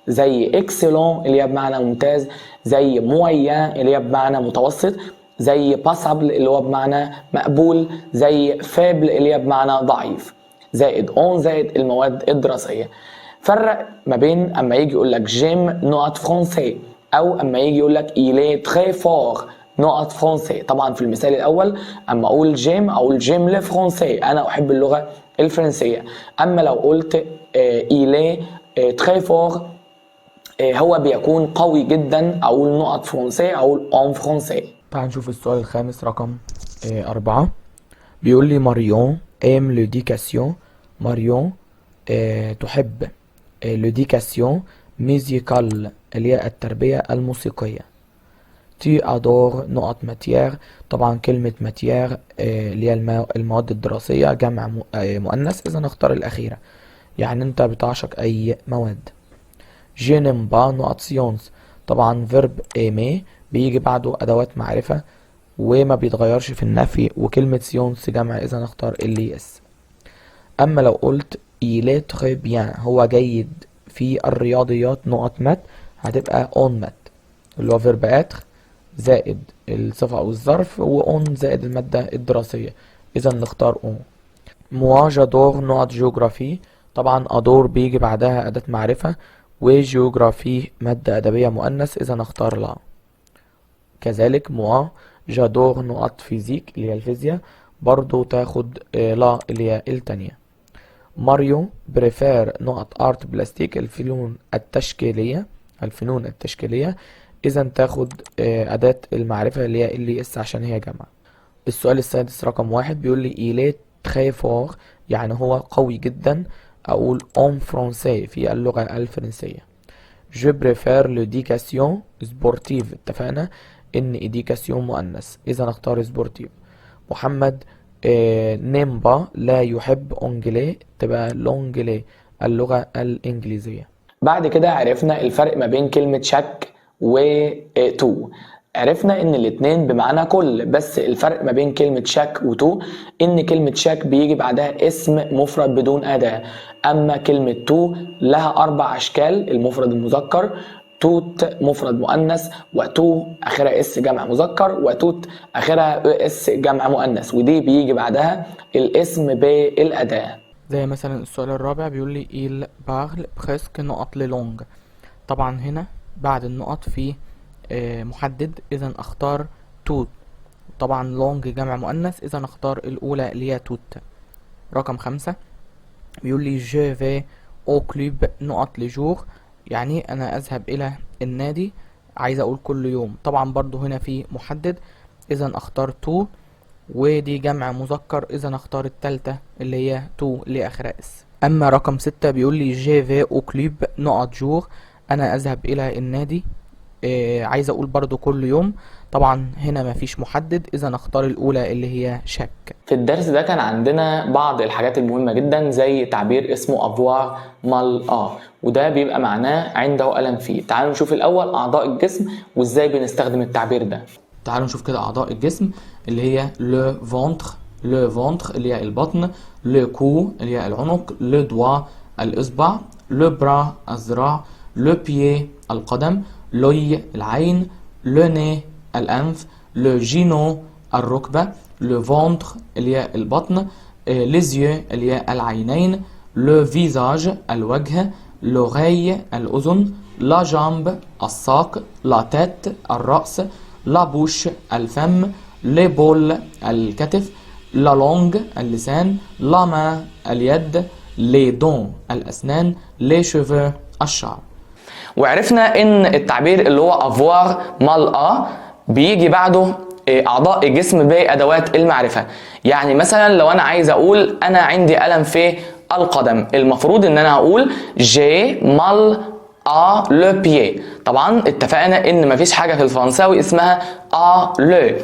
زي excellent اللي هي بمعنى ممتاز، زي moyen اللي هي بمعنى متوسط، زي passable اللي هو بمعنى مقبول، زي faible اللي هي بمعنى ضعيف، زائد en زائد المواد الدراسية. فرق ما بين اما يجي يقول لك j'aime نقط français او اما يجي يقول لك il est très fort نقط français. طبعا في المثال الاول اما اقول j'aime اقول j'aime le français، انا احب اللغة الفرنسية. اما لو قلت il est très fort، هو بيكون قوي جدا، اقول نقط français، اقول en français. تعال نشوف السؤال الخامس رقم 4. بيقول لي Marion aime l'éducation. ماريون تحب l'éducation musicale اللي هي التربية الموسيقية. tu adores نقط matières. طبعا كلمة matières اللي هي المواد الدراسية جمع مؤنث، إذا نختار الأخيرة، يعني أنت بتعشق أي مواد. je n'aime pas نقط sciences. طبعا verbe aimer بيجي بعده أدوات معرفة وما بيتغيرش في النفي، وكلمة sciences جمع، إذا نختار ال les. أما لو قلت il est très bien هو جيد في الرياضيات نقط maths، هتبقى en maths اللي هو verbe être زائد الصفة أو الظرف و en زائد المادة الدراسية، إذا نختار en. moi j'adore نقط géographie. طبعا adore بيجي بعدها أداة معرفة، و géographie مادة أدبية مؤنث، إذا نختار la. كذلك moi j'adore نقط physique اللي هي الفيزياء، برضو تاخد la اللي هي التانية. Marion préfère نقط arts plastiques الفنون التشكيلية، الفنون التشكيلية، إذا تاخد أداة المعرفة اللي هي ال les عشان هي جمع. السؤال السادس رقم 1 بيقول لي il est très fort يعني هو قوي جدا، أقول en français في اللغة الفرنسية. je préfère l'éducation sportive، اتفقنا إن éducation مؤنث، إذا نختار sportive. محمد n'aime pas لا يحب anglais، تبقى l'anglais اللغة الإنجليزية. بعد كده عرفنا الفرق ما بين كلمة chaque و tout. عرفنا ان الاتنين بمعنى كل، بس الفرق ما بين كلمة chaque و tout ان كلمة chaque بيجي بعدها اسم مفرد بدون أداة، اما كلمة tout لها 4 اشكال: المفرد المذكر، toutes مفرد مؤنث، و tous اخرها s جمع مذكر، و toutes اخرها s جمع مؤنث، ودي بيجي بعدها الاسم بالأداة. زي مثلا السؤال الرابع بيقول لي il parle presque نقط les langues. طبعا هنا بعد النقط في محدد، اذا اختار toutes. طبعا langues جمع مؤنث، اذا اختار الاولى اللي هي toutes. رقم 5 بيقول لي je vais au club نقط les jours، يعني انا اذهب الى النادي، عايز اقول كل يوم. طبعا برضو هنا في محدد، اذا اختار tous، ودي جمع مذكر، اذا اختار التالتة اللي هي tous اللي اخرها s. اما رقم 6 بيقول لي je vais au club نقط jours، انا اذهب الى النادي، عايز اقول برضو كل يوم. طبعا هنا مفيش محدد، اذا اختار الاولى اللي هي chaque. في الدرس ده كان عندنا بعض الحاجات المهمة جدا، زي تعبير اسمه avoir mal à، وده بيبقى معناه عنده ألم فيه. تعالوا نشوف الأول أعضاء الجسم وإزاي بنستخدم التعبير ده. تعالوا نشوف كده أعضاء الجسم اللي هي le ventre le ventre اللي هي البطن، le cou اللي هي العنق، le doigt الإصبع، le bras الذراع، le pied القدم، l'œil العين، le nez الأنف، le genou الركبة، le ventre اللي هي البطن، les yeux اللي هي العينين، le visage الوجه، l'oreille الأذن، la jambe الساق، la tête الرأس، la bouche الفم، l'épaule الكتف، la langue اللسان، la main اليد، les dents الأسنان، les cheveux الشعر. وعرفنا ان التعبير اللي هو avoir mal à بيجي بعده اعضاء الجسم بادوات المعرفة. يعني مثلا لو انا عايز اقول انا عندي الم في القدم، المفروض ان انا هقول j'ai mal à le pied. طبعا اتفقنا ان مفيش حاجة في الفرنساوي اسمها à le.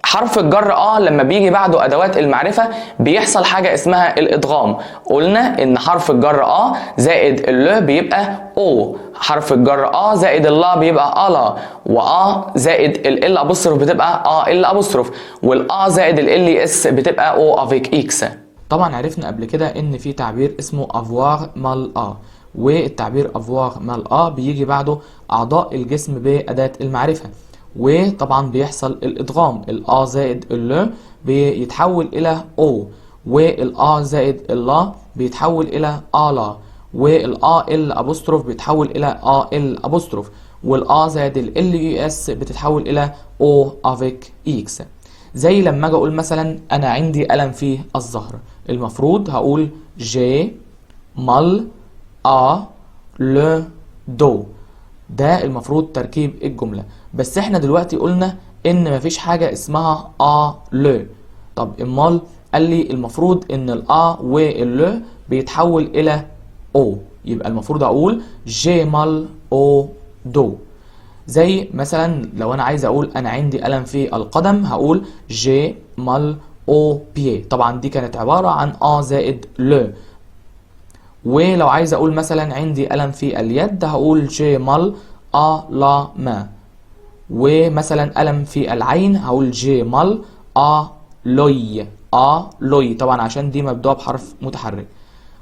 حرف الجر à لما بيجي بعده ادوات المعرفة بيحصل حاجة اسمها الادغام. قلنا ان حرف الجر à زائد ال le بيبقى au، حرف الجر à زائد ال la بيبقى à la، و a زائد l apostrophe بتبقى a l apostrophe، وال a زائد l s بتبقى o avec x. طبعا عرفنا قبل كده ان في تعبير اسمه avoir mal à، والتعبير avoir mal à بيجي بعده اعضاء الجسم باداة المعرفة، وطبعا بيحصل الادغام، ال a زائد ال le بيتحول الى au، وال a زائد ال la بيتحول الى à la، وال a l apostrophe بيتحول الى a l apostrophe، وال a زائد l u s بتتحول الى o avec x. زي لما اجي اقول مثلا انا عندي الم في الظهر، المفروض هقول j'ai mal à le dos، ده المفروض تركيب الجملة. بس احنا دلوقتي قلنا ان مفيش حاجة اسمها à le. طب امال قال لي المفروض ان ال a وال le بيتحول الى au، يبقى المفروض اقول j'ai mal au dos. زي مثلا لو انا عايز اقول انا عندي الم في القدم، هقول j'ai mal au pied. طبعا دي كانت عبارة عن a زائد le. ولو عايز اقول مثلا عندي الم في اليد، هقول j'ai mal à la main. ومثلا الم في العين، هقول j'ai mal à l'œil، à l'œil طبعا عشان دي مبدوعة بحرف متحرك.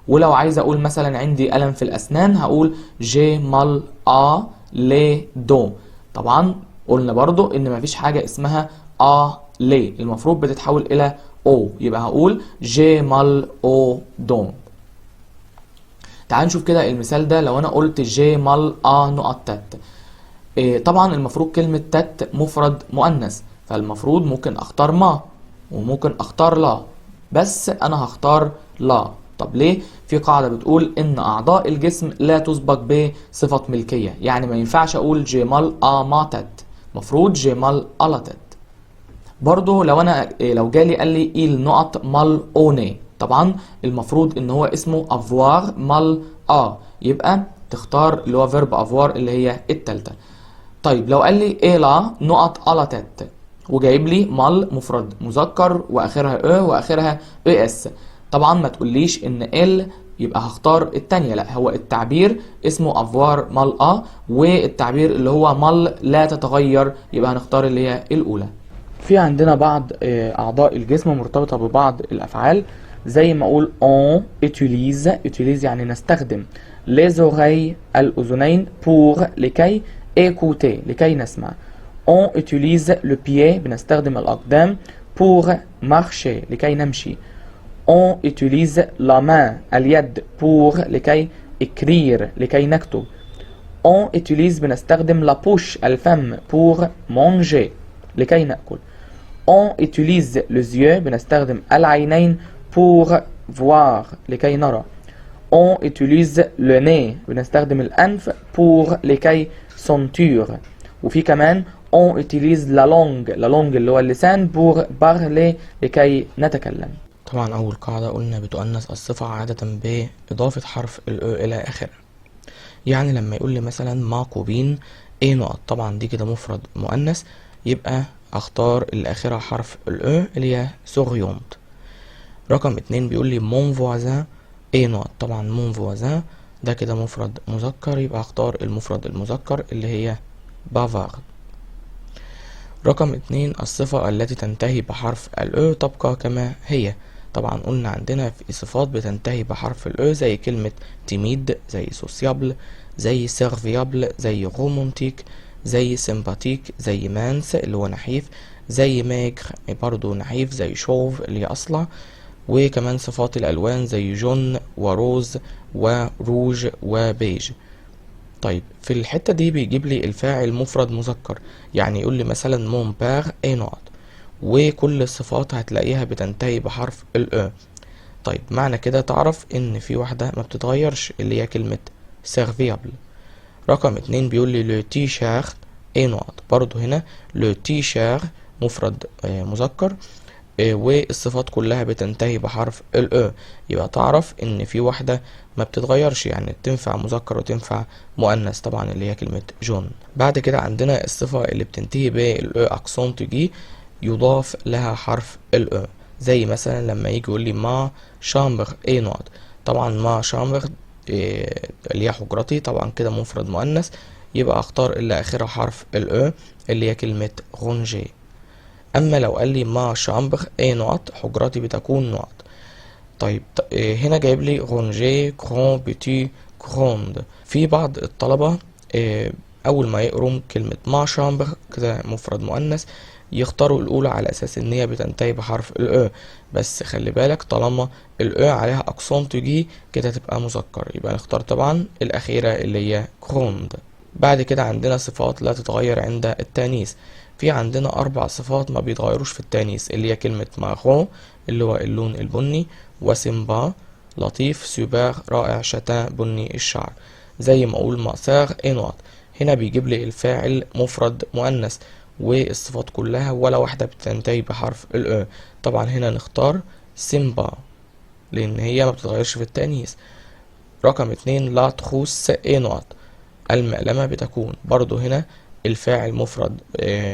ولو عايز اقول مثلا عندي الم في الاسنان، هقول j'ai mal à les dents. طبعا قلنا برضو ان مفيش حاجة اسمها à les، المفروض بتتحول الى au، يبقى هقول j'ai mal aux dents. تعال نشوف كده المثال ده. لو انا قلت j'ai mal à نقط tête، إيه طبعا المفروض كلمة tête مفرد مؤنث، فالمفروض ممكن اختار ma وممكن اختار la، بس انا هختار la. طب ليه؟ في قاعدة بتقول ان اعضاء الجسم لا تسبق بصفة ملكية، يعني ما ينفعش اقول j'ai mal à ma tête، مفروض j'ai mal à la tête. برضو لو انا إيه، لو جالي قال لي il نقط mal au nez، طبعا المفروض ان هو اسمه avoir mal à، يبقى تختار اللي هو verbe avoir اللي هي التالتة. طيب لو قال لي elle a نقط à la tête، وجايب لي mal مفرد مذكر واخرها e واخرها e s، طبعا ما تقوليش ان elle يبقى هختار التانية، لا هو التعبير اسمه avoir mal à، والتعبير اللي هو mal لا تتغير، يبقى هنختار اللي هي الاولى. في عندنا بعض اعضاء الجسم مرتبطة ببعض الافعال، زي ما اقول on utilise، utilise يعني نستخدم، les oreilles الاذنين، pour لكي، écouter لكي نسمع. on utilise le pied بنستخدم الأقدام، pour marcher لكي نمشي. on utilise la main اليد، pour لكي écrire لكي نكتب. on utilise بنستخدم la bouche الفم، pour manger لكي نأكل. on utilise les yeux بنستخدم العينين، pour voir لكي نرى. on utilise le nez بنستخدم الأنف، pour لكي sentir. وفي كمان on utilise la langue، la langue اللي هو اللسان، pour parler لكي نتكلم. طبعا أول قاعدة قلنا بتؤنث الصفة عادة بإضافة حرف ال e إلى آخره. يعني لما يقول لي مثلا ma copine est نقط، طبعا دي كده مفرد مؤنث، يبقى اختار اللي آخرها حرف ال e اللي هي souriante. رقم 2 بيقول لي mon voisin est نقط، طبعا mon voisin ده كده مفرد مذكر، يبقى اختار المفرد المذكر اللي هي bavard. رقم 2، الصفة التي تنتهي بحرف ال e تبقى كما هي. طبعا قلنا عندنا في صفات بتنتهي بحرف ال e زي كلمة timide، زي sociable، زي serviable، زي romantique، زي sympathique، زي mince اللي هو نحيف، زي maigre برضو نحيف، زي chauve اللي هي أصلع، وكمان صفات الألوان زي jaune و rose و rouge و beige. طيب في الحتة دي بيجيب لي الفاعل مفرد مذكر، يعني يقول لي مثلا mon père est نقط، وكل الصفات هتلاقيها بتنتهي بحرف ال e. طيب معنى كده تعرف ان في واحدة ما بتتغيرش اللي هي كلمة serviable. رقم 2 بيقول لي le t-shirt est نقط، برضو هنا le t-shirt مفرد مذكر، والصفات كلها بتنتهي بحرف ال e، يبقى تعرف ان في واحدة ما بتتغيرش، يعني تنفع مذكر وتنفع مؤنث، طبعا اللي هي كلمة jaune. بعد كده عندنا الصفة اللي بتنتهي بال e accent aigu يضاف لها حرف ال e، زي مثلا لما يجي يقول لي ma chambre est نقط، طبعا ma chambre اللي هي حجرتي، طبعا كده مفرد مؤنث، يبقى اختار اللي اخرها حرف ال e اللي هي كلمة rangée. اما لو قال لي ma chambre est نقط، حجرتي بتكون نقط. طيب هنا جايب لي rangée، grand، petit، grande. في بعض الطلبة اول ما يقروا كلمة ma chambre كده مفرد مؤنث يختاروا الاولى على اساس ان هي بتنتهي بحرف ال e، بس خلي بالك طالما ال e عليها accent aigu كده تبقى مذكر، يبقى نختار طبعا الاخيرة اللي هي grande. بعد كده عندنا صفات لا تتغير عند التانيث. في عندنا 4 صفات ما بيتغيروش في التانيث، اللي هي كلمة marron اللي هو اللون البني، و sympa لطيف، سوبر رائع، châtain بني الشعر. زي ما اقول ma sœur est نقط، هنا بيجيب لي الفاعل مفرد مؤنث والصفات كلها ولا واحدة بتنتهي بحرف ال e، طبعا هنا نختار sympa لان هي ما بتتغيرش في التانيث. رقم 2 la trousse est نقط، المقلمة بتكون، برضو هنا الفاعل مفرد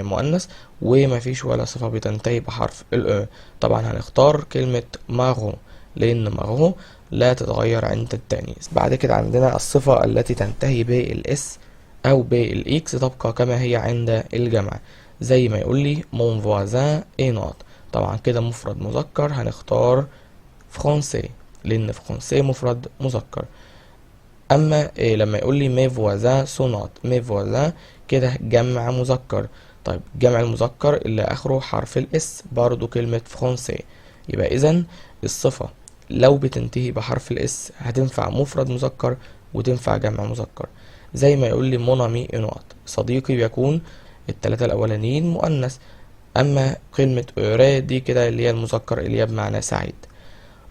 مؤنث وما فيش ولا صفة بتنتهي بحرف ال e، طبعا هنختار كلمة marron لأن marron لا تتغير عند التانيث. بعد كده عندنا الصفة التي تنتهي بال s أو بال x تبقى كما هي عند الجمع، زي ما يقول لي mon voisin est نقط، طبعا كده مفرد مذكر هنختار français لأن français مفرد مذكر. أما لما يقول لي mes voisins sont نقط، mes voisins كده جمع مذكر، طيب جمع المذكر اللي آخره حرف ال s برضو كلمة français، يبقى إذن الصفة لو بتنتهي بحرف ال s هتنفع مفرد مذكر وتنفع جمع مذكر. زي ما يقول لي mon ami est نقط، صديقي بيكون التلاتة الأولانيين مؤنث، أما كلمة heureux دي كده اللي هي المذكر اللي هي بمعنى سعيد.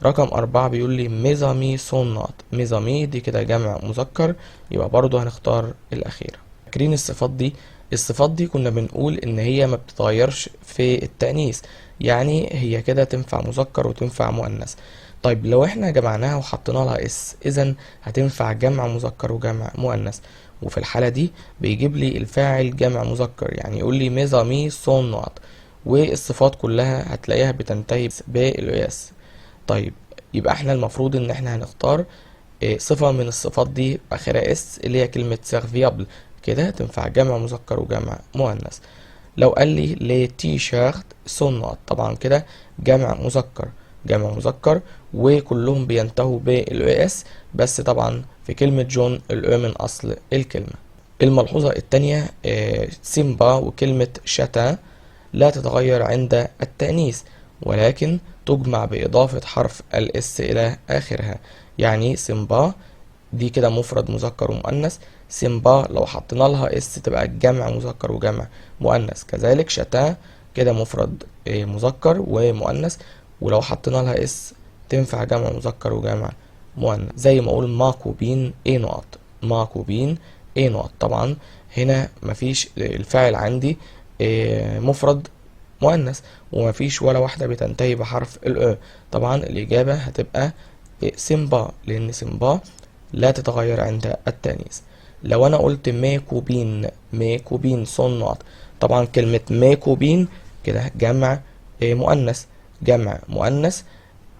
رقم 4 بيقول لي mes amis sont نقط، mes amis دي كده جمع مذكر، يبقى برضو هنختار الأخيرة. فاكرين الصفات دي؟ الصفات دي كنا بنقول إن هي ما بتتغيرش في التأنيث، يعني هي كده تنفع مذكر وتنفع مؤنث. طيب لو احنا جمعناها وحطينا لها s، اذا هتنفع جمع مذكر وجمع مؤنث، وفي الحالة دي بيجيب لي الفاعل جمع مذكر، يعني يقول لي mes amis sont نقط، والصفات كلها هتلاقيها بتنتهي بال e s. طيب يبقى احنا المفروض ان احنا هنختار صفة من الصفات دي اخرها s اللي هي كلمة serviable، كده تنفع جمع مذكر وجمع مؤنث. لو قال لي les t-shirts sont نقط، طبعا كده جمع مذكر، جمع مذكر وكلهم بينتهوا بال e s، بس طبعا في كلمة jaune ال e من اصل الكلمة. الملحوظة التانية، sympa وكلمة châtain لا تتغير عند التأنيث، ولكن تجمع بإضافة حرف ال s إلى آخرها. يعني sympa دي كده مفرد مذكر ومؤنث، sympas لو حطينا لها s تبقى جمع مذكر وجمع مؤنث. كذلك châtain كده مفرد مذكر ومؤنث، ولو حطينا لها s تنفع جمع مذكر وجمع مؤنث. زي ما اقول ma copine est نقط، ma copine est نقط. طبعا هنا مفيش الفاعل عندي مفرد مؤنث ومفيش ولا واحدة بتنتهي بحرف ال e، طبعا الإجابة هتبقى sympa، لأن sympa لا تتغير عند التأنيث. لو أنا قلت mes copines، mes copines sont نقط، طبعا كلمة mes copines كده جمع مؤنث، جمع مؤنث،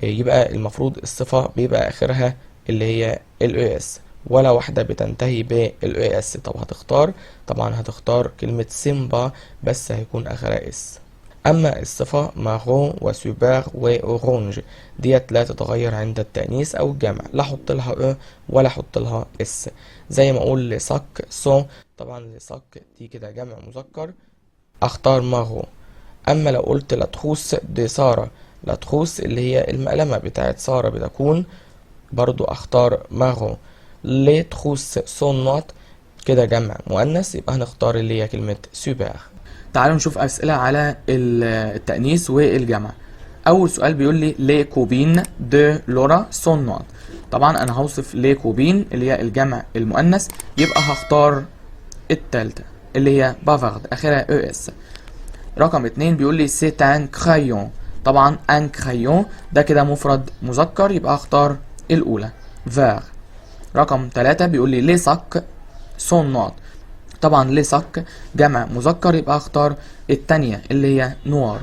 يبقى المفروض الصفة بيبقى آخرها اللي هي ال e s، ولا واحدة بتنتهي بال e s. طب هتختار؟ طبعا هتختار كلمة sympa بس هيكون اخرها s. اما الصفة marron و super و orange ديت لا تتغير عند التأنيث او الجمع، لا احط لها e ولا احط لها s. زي ما اقول les sacs sont، طبعا les sacs دي كده جمع مذكر، اختار marron. اما لو قلت la trousse de سارة، la trousse اللي هي المقلمة بتاعت سارة بتكون برضو اختار marron. les trousses sont نقط كده جمع مؤنث، يبقى هنختار اللي هي كلمة سوبر. تعالوا نشوف أسئلة على التأنيث والجمع. أول سؤال بيقول لي les copines de لورا sont نقط. طبعا أنا هوصف les copines اللي هي الجمع المؤنث، يبقى هختار التالتة اللي هي bavardes آخرها e s. رقم 2 بيقول لي c'est un crayon، طبعا un crayon ده كده مفرد مذكر، يبقى هختار الأولى vert. رقم 3 بيقول لي les sacs sont نقط، طبعا les sacs جمع مذكر، يبقى اختار التانية اللي هي noirs.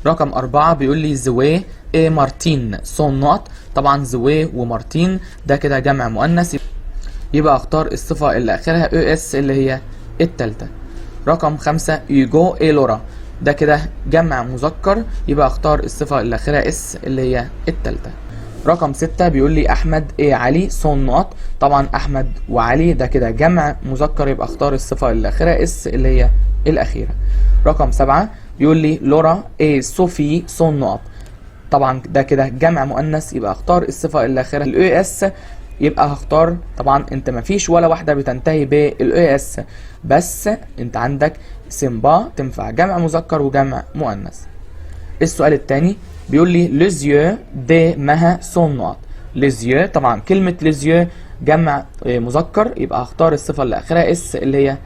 رقم 4 بيقول لي زوي et مارتين sont نقط، طبعا زوي ومارتين ده كده جمع مؤنث، يبقى اختار الصفة اللي اخرها e s اللي هي التالتة. رقم 5 يوجو et لورا ده كده جمع مذكر، يبقى اختار الصفة اللي اخرها s اللي هي التالتة. رقم 6 بيقول لي احمد et علي sont نقط، طبعا احمد وعلي ده كده جمع مذكر، يبقى اختار الصفة اللي اخرها s اللي هي الاخيرة. رقم 7 بيقول لي لورا et صوفي sont نقط، طبعا ده كده جمع مؤنث، يبقى اختار الصفة اللي اخرها ال e s، يبقى هختار طبعا انت مفيش ولا واحدة بتنتهي بال e s، بس انت عندك sympa تنفع جمع مذكر وجمع مؤنث. السؤال الثاني بيقول لي les yeux de مها sont نقط. les yeux طبعا كلمة les yeux جمع مذكر، يبقى هختار الصفة اللي اخرها s اللي هي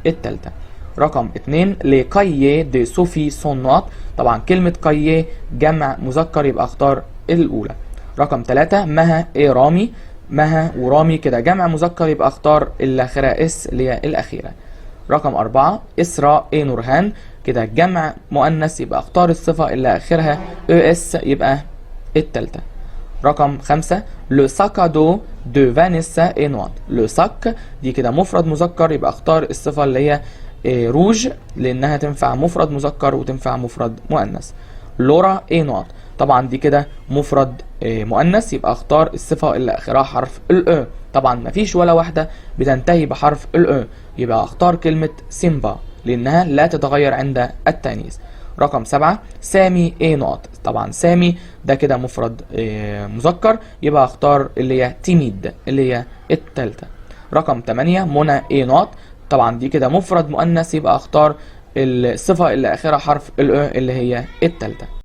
التالتة. رقم 2 les cahiers de صوفي sont نقط، طبعا كلمة cahiers جمع مذكر، يبقى اختار الأولى. رقم 3 مها et رامي، مها ورامي كده جمع مذكر، يبقى اختار اللي اخرها s اللي هي الأخيرة. رقم 4 إسراء et نورهان كده جمع مؤنث، يبقى اختار الصفة اللي آخرها e s يبقى التالتة. رقم 5 le sac à dos de فانيسا est نقط. le sac دي كده مفرد مذكر، يبقى اختار الصفة اللي هي روج لأنها تنفع مفرد مذكر وتنفع مفرد مؤنث. لورا et نقط، طبعا دي كده مفرد مؤنث، يبقى اختار الصفة اللي آخرها حرف ال e. طبعا مفيش ولا واحدة بتنتهي بحرف ال e، يبقى اختار كلمة sympa لأنها لا تتغير عند التأنيث. رقم 7 سامي et نقط، طبعا سامي ده كده مفرد مذكر، يبقى اختار اللي هي timide اللي هي التالتة. رقم 8 منى et نقط، طبعا دي كده مفرد مؤنث، يبقى اختار الصفة اللي آخرها حرف ال e اللي هي التالتة.